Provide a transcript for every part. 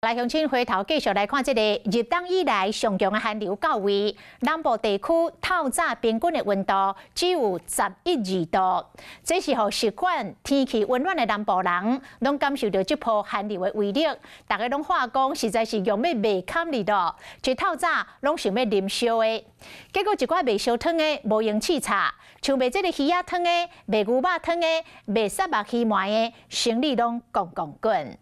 來鄉親回頭繼續來看這个入冬以來上強的寒流到位，南部地區透早平均的溫度只有十一二度，這是予習慣天氣溫暖的南部人攏感受著這波寒流的威力。大家攏話講，實在是用欲袂堪哩咯，一透早攏想欲啉燒的，結果一寡賣燒湯的無閒試炒，像賣這个魚仔湯的、賣牛肉湯的、賣虱目魚糜的，生意攏摃摃滾。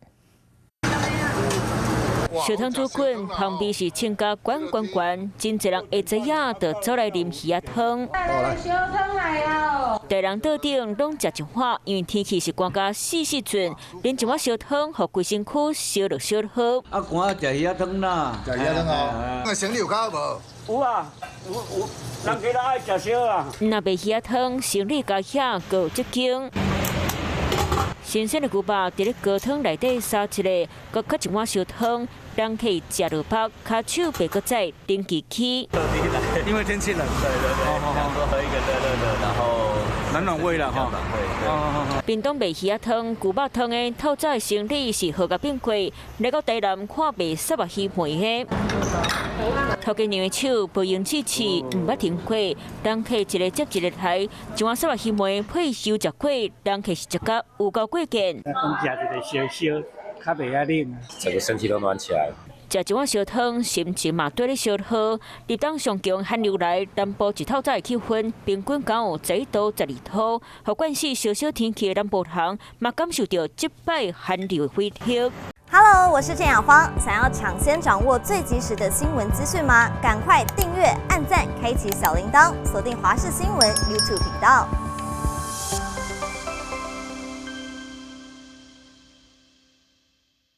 燒湯煮滾，旁邊是穿甲懸懸懸，真濟人會知影就走來啉魚仔湯。燒湯來哦！大人桌頂攏食一碗，因為天氣是寒甲四四寸，啉一碗燒湯，予規身軀燒熱燒好。啊，寒食魚仔湯啦，食魚仔湯哦。那生意有較好無？有啊，有有，人家都愛食燒啊。若賣魚仔湯，生意加遐閣有這間。新鮮的牛肉佇咧高湯內底捎一个，閣較一碗燒湯，人客食落腹，跤手袂閣再冷機器。因為天氣冷，對對對，想說喝一個熱熱的，然後暖暖胃啦，哈。屏東賣魚仔湯、牛肉湯的透早的生意是好甲變過，來到台南看賣虱目魚糜的，頭家娘的手無閒試試，毋捌停過，人客一个接一个來，一碗虱目魚糜配燒食過，人客是食甲有夠過癮。講食一個燒燒，較袂遐冷，整個身體都暖起來。食一碗燒湯，心情嘛綴咧燒好。入冬上強寒流來，南部一透早的氣溫平均敢有11度、12度，予慣勢燒燒天氣的南部人嘛感受著這擺寒流的威力。 Hello，我是鄭雅芳，想要搶先掌握最及時的新聞資訊嗎？趕快訂閱、按讚、開啟小鈴鐺，鎖定華視新聞 YouTube 頻道。